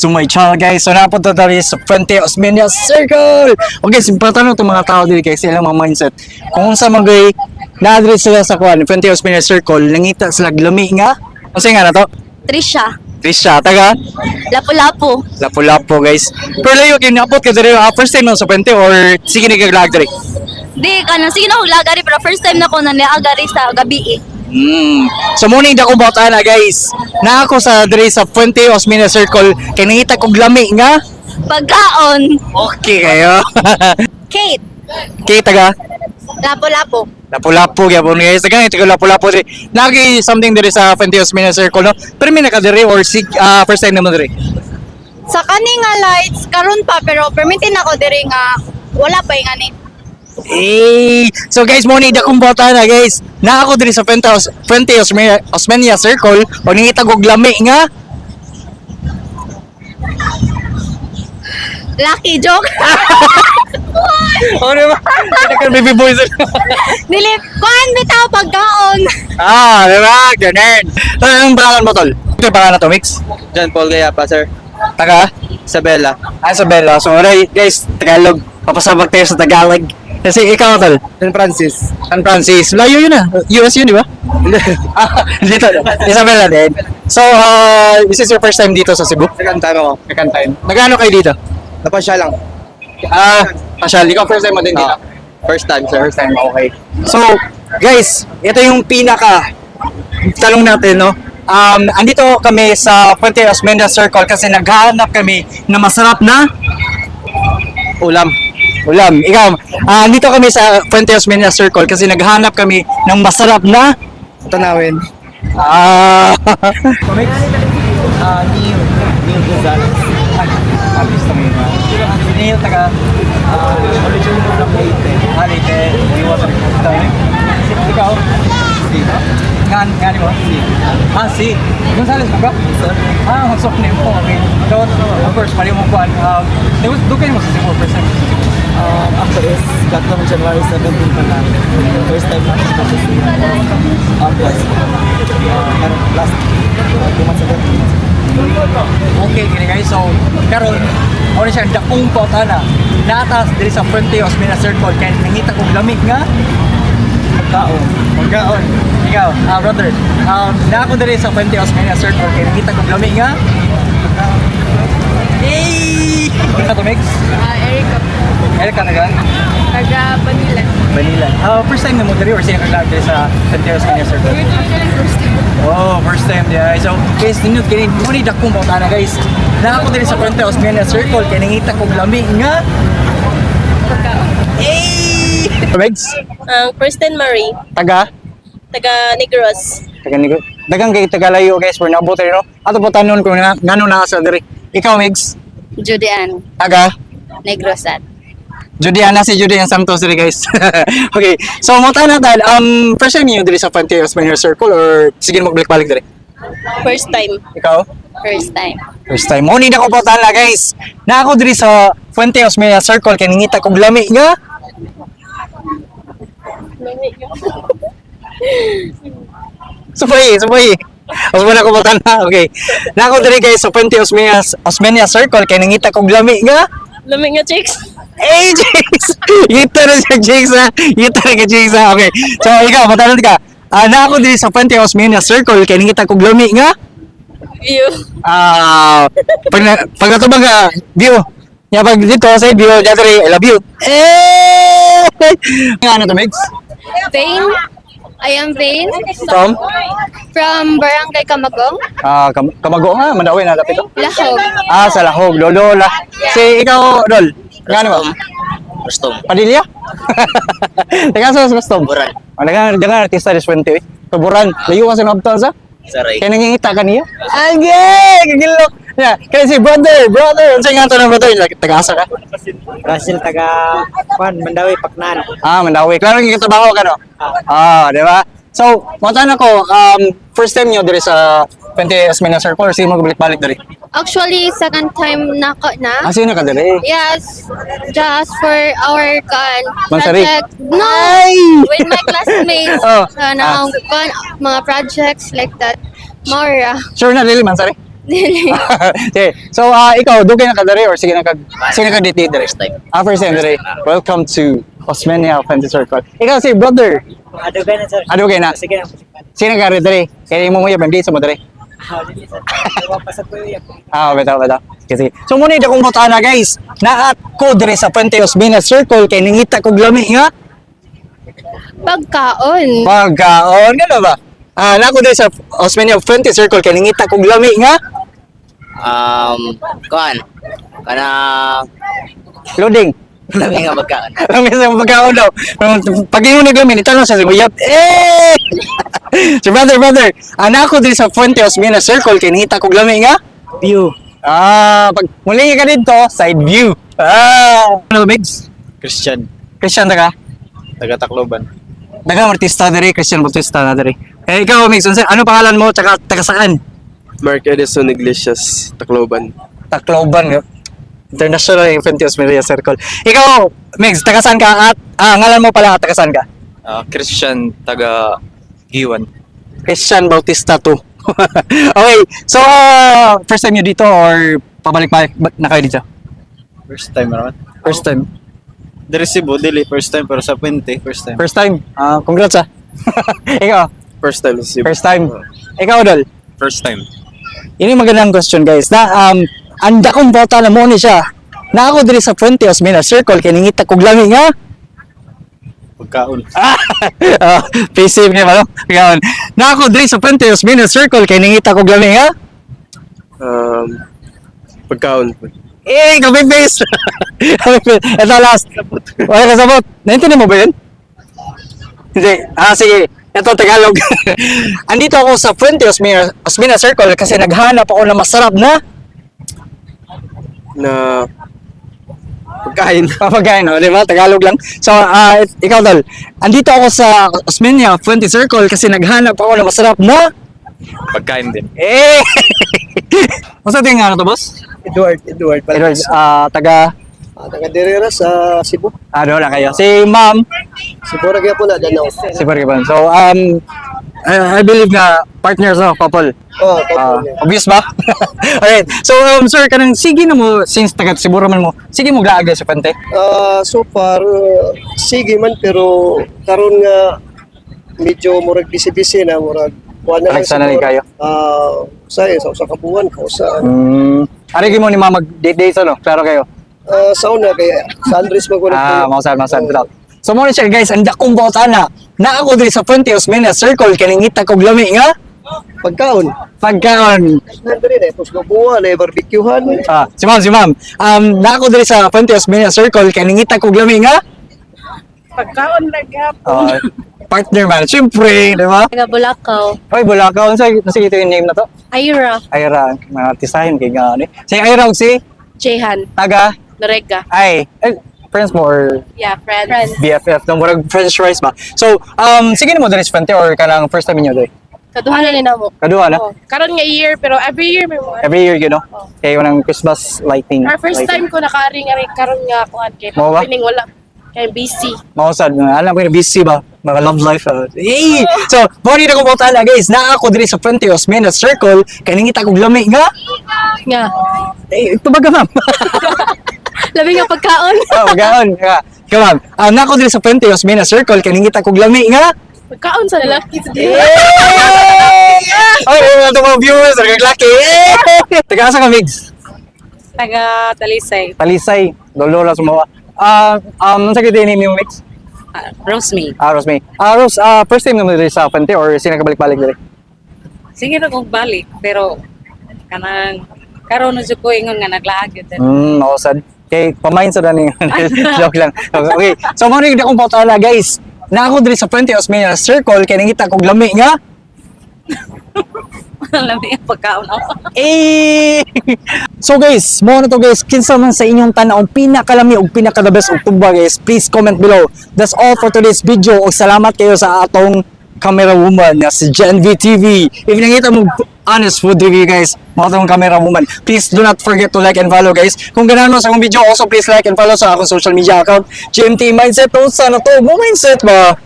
To my channel, guys. So napunta tayo sa Fuente Osmeña Circle. Okay, so patanong itong mga tao dito, guys, ilang mga mindset. Kung sa mga na-address sila sa kuan, Fuente Osmeña Circle, nangita sila lami nga. Unsa nga na to? Trisha. Trisha, taga Lapu-Lapu. Lapu-Lapu, guys. Pero layo kay naabot ka diri, first time lang sa Fuente or sige ni kag diri? Di ka na, sige na akong lagari, pero first time na ko na niagari sa gabi eh. So morning da kong na, guys. Na ako sa diri sa Fuente Osmeña Circle kay nangita kog lami nga. Pagkaon. Okay kayo. Kate. Kay taga Lapu-Lapu. Lapu-Lapu gyapon, guys. Taga ito Lapu-Lapu diri. Nagi something diri sa Fuente Osmeña Circle, no. Pero may naka diri or si, first time naman diri? Sa kani nga lights karon pa, pero permitin ako diri nga wala pa yung ani. Eh, so guys, mo ni da kong na, guys. Na ako diri sa Fuente Osmeña Circle o nangita kog lami nga. Lucky joke. O di ba? Kita baby boys. Dili kuan bitaw pagkaon. Ah, di ba? Ganun. So, anong pangalan mo, tol? Ito yung pangalan to, Mix? John Paul Gayapa, sir. Taga? Isabela. Ah, Isabela. So, alright, guys, Tagalog. Papasabak tayo sa Tagalog. Kasi ikaw, tol. San Francis. San Francis. Layo yun ah. US yun, di ba? Ah, dito. Isabela din. So, this is your first time dito sa Cebu? Second time ako. Second time. Nagano kayo dito? Napasya lang. Ah, Pasyal. Ikaw, first time mo din dito? Ah, first time, sir. First time, okay. So, guys, ito yung pinaka tanong natin, no? Andito kami sa Fuente Osmeña Circle kasi naghahanap kami na masarap na Ulam. Ulam. Ikaw, andito kami sa Fuente Osmeña Circle kasi naghahanap kami ng masarap na Tanawin. Ah. Comics? Neil. Neil Gonzalez. Artista mo yun. Neil, taga Originally from Leyte. Ah, Leyte. Iwas Ikaw? Si. Ngan, ngan mo? Si. Ah, si. Gonzales ba ka? Sir. Ah, ang sok name mo. Okay. So, of course, pali mo kuan. Dugay mo sa Cebu, first time sa Cebu? Actually, is katong January 17 pa lang. First time na ako sa Cebu. Plus, last 2 months ago. 2 months ago. Okay, kini guys. So, karon mo na siya dakong pautana. Naatas diri sa Fuente Osmeña Circle kay nangita kog lamig nga Pagkaon. Pagkaon. Ikaw, brother. Na ako diri sa Fuente Osmeña Circle kay nangita kog lamig nga. Hey! Ikaw to, Mix? Erica. Erica na gan? Taga Manila. Manila. First time na mo diri or sino kag diri sa Fuente Osmeña Circle? First time. Oh, first time yeah. So, guys, nindot kini mo ni dakong pautana, guys. Na ako diri sa Fuente Osmeña Circle kay nangita kog lami nga. Pagkaon. Hey! Megs, Kristen Marie. Taga Taga Negros. Taga ni dagang kay Tagalayo, guys, we're naabot rin, no. Ato po tanon kung na, ngano naa sa diri. Ikaw, Megs, Judean. Taga Negros at. Judiana, si Judian Santos diri, guys. Okay. So mo tanan dahil first time niyo diri sa Fuente Osmeña Circle or sige magbalik-balik diri? First time. Ikaw? First time. First time. Mo ni na ko po tala, guys. Na ako diri sa Fuente Osmeña Circle kay nangita kog lami nga. Subay, subay. Os mo na ko na. Okay. Na ako diri, guys, sa Fuente Osmeña Circle kay nangita kog lami nga. Lamig nga chicks. Hey, Jakes! Ito na siya, Jakes, ha? Ito na ka, Jakes, ha? Okay. So, ikaw, matanong ka. Ah, na ako diri sa Fuente Osmeña Circle kay nangita kog lami nga. View. Ah, pag natubang ka, view. Ya pag dito sa view, dito I love you. Eh! Nga ano to, Migs? Vane. I am Vane From? From Barangay Kamagong, Ah, Kamago nga, Mandawi na lapit to. Lahog. Ah, sa Lahog, Lolola. Si ikaw, Dol. Nga ano ba? Rustom. Padilla? Taga sa Rustom. Tuburan. Ah, daga daga artista des Fuente. Eh. Tuburan. Layo ka sa nabtal sa? Saray. Kaya nangingita ka niya? Agay! Kagilok! Yeah, kaya si brother, brother! Ano nga to na brother? Like, taga-asa ka? Russell, taga Juan, Mandawi, Paknan. Ah, Mandawi. Klaro nga trabaho ka, no? Ah, di ba? So, matan ako, first time niyo diri sa Fuente Osmeña Circle or sino magbalik-balik diri? Actually, second time na ko na. Ah, sino ka diri? Yes, just for our kan Mansari? project. No, Ay! with my classmates. Oh. Ano, kan, mga projects like that. Mora. Sure na, dili, Mansari? Dili. Sige. So, ikaw, dugay na ka diri or sige na ka date diri? First time. Ah, first time diri. Welcome to Osmeña Fuente Circle. Ikaw si brother. Adugay na, sir. Adugay na. Sige na. Sino ka diri? Kaya mo mo date sa mo diri. Ah, dili, sir. Pasag ko yung Ah, bitaw, bitaw. Sige, sige. So muna yung akong butana, guys. Naat ko diri sa Fuente Osmeña Circle kay nangita kog lami nga Pagkaon. pagkaon, gano ba? Ah, nako diri sa Osmeña Fuente Circle kay nangita kog lami nga Kuan. Kana loading. lami nga pagkaon. Lami sa pagkaon daw. Pag ingon ni lami, itanong sa uyab. Eh! So brother, brother, anak ko diri sa Fuente Osmeña Circle kay nangita kog lami nga view. Ah, pag muli ka dito, side view. Ah, ano Migs? Christian, Christian ta ka? Taga Tacloban. Daghang artista diri, Christian Bautista na diri. Eh ikaw Migs, unsa ano pangalan mo tsaka taga saan? Mark Edison Iglesias, Tacloban. Tacloban. Yo. International yung Fuente Osmeña Circle. Ikaw, Migs, taga saan ka? At ngalan mo pala, taga saan ka? Ah, Christian, taga Giwan. Christian Bautista 2. Okay, so first time nyo dito or pabalik-balik na kayo dito? First time naman. First time. Diri Cebu, dili first time, pero sa Puente, first time. First time. Ah, congrats ah. Ikaw, First time sa Cebu. first time. Ikaw, Dol. First time. Yun yung magandang question, guys. Na, anda kong bota na mo ni siya. Na ako diri sa Fuente Osmeña Circle, kay nangita kog lami nga. Pagkaon. Ah, face save niya ba, no? Ikaw. Na ako diri sa Fuente Osmeña Circle, kay nangita kog lami nga. Pagkaon. Eh, kape face! Ito last. Wala ka sabot. Naintindihan mo ba yun? Hindi. Ah, sige. Ito, Tagalog. Andito ako sa Fuente Osmeña Circle kasi naghanap ako ng masarap na Na pagkain. Papagkain, no? Di ba? Tagalog lang. So, ikaw, Dol. Andito ako sa Osmeña Fuente Circle kasi naghanap ako ng masarap na Pagkain din. Eh! Masa tingin nga na to, boss? Edward, Edward. Edward, taga Taga Derera sa Cebu. Ano lang kayo? Si Ma'am, Cebu ra gyapon na Danao. si Bargaban. So, I believe na partners, no? Couple. Oh, Ah, obvious ba? Alright. So, sir, kanang sige na mo, since taga Cebu man mo, sige mo glaag sa Fuente. Ah, so far sige man, pero karon nga medyo murag busy-busy na, murag kuan na lang Alexander na siguro. kayo. Ah, sa usa ka buwan ko sa Ari mo ni mama mag date days ano? Klaro kayo. Sa una kay sa Andres man ko Ah, mausad, mausad. Oh. So, mo ni siya, guys, ang dakong botana. Na ako diri sa Fuente Osmeña Circle, kaningita kog lami nga Pagkaon. Pagkaon. Nandiri na pusgabuan na barbecuehan. Ah, si ma'am, si ma'am. Na ako diri sa Fuente Osmeña Circle, kaningita kog lami nga Pagkaon lang gyapon. Ah, partner man, syempre, di ba? Taga Bulacau. Oy, Bulacau, unsa unsa ito yung name na to? Ira. Ira, mga artisahin kay nga ano. Si Ira ug si Jehan. taga Norega. ay, eh, friends mo or Yeah, friends. BFF no, murag French rice ba. So, sige nimo diri sa Fuente or kanang first time ninyo diri? Kaduha na ni namo. Kaduha na. Oh, karon nga year pero every year may mga. Every year, you know. Kay kanang Christmas lighting. Our first lighting. time ko nakaari nga rin karon nga kuan kay Mao ba? pining wala kay busy. Mao sad nga alam ko na busy ba mga love life. Hey! So, mo ni ko botana, guys. Naa ako diri sa Fuente Osmeña Circle kay nangita kog lami nga. Nga. Eh, tubaga, ma'am. Labi nga pagkaon. Oh, gaon. Nga. Ikaw, ma'am. Naa ako diri sa Fuente Osmeña Circle kay nangita kog lami nga. Pagkaon sa lalaki. Ay, ay, ito mga viewers, nagaglaki. Taga asa ka, Migs? Taga Talisay. Talisay, lolo lang sumawa. Ah, unsa gyud name nimo, Migs? Rosemary. Ah, Rose May. Ah, Rose, first time naman diri sa Fuente or sino kabalik-balik diri? Sige na kong balik, pero kanang karon na jud ko ingon nga naglaag yun. Ako sad. Kay pamain sa dani. Joke lang. Okay. So mo rin akong pautala, guys. Na ako diri sa Fuente Osmeña Circle kay nangita kog lami nga. Lami ang pagkaon ako. Eh! So guys, mo na to, guys, kinsa man sa inyong tan-aw pinakalami ug pinaka the best og tuba, guys, please comment below. That's all for today's video ug salamat kayo sa atong camera woman na si Gen V TV. If nangita mo honest food review, guys, mo atong camera woman. Please do not forget to like and follow, guys. Kung ganahan mo sa akong video, also please like and follow sa akong social media account, GMT Mindset. To sana to, mo mindset ba?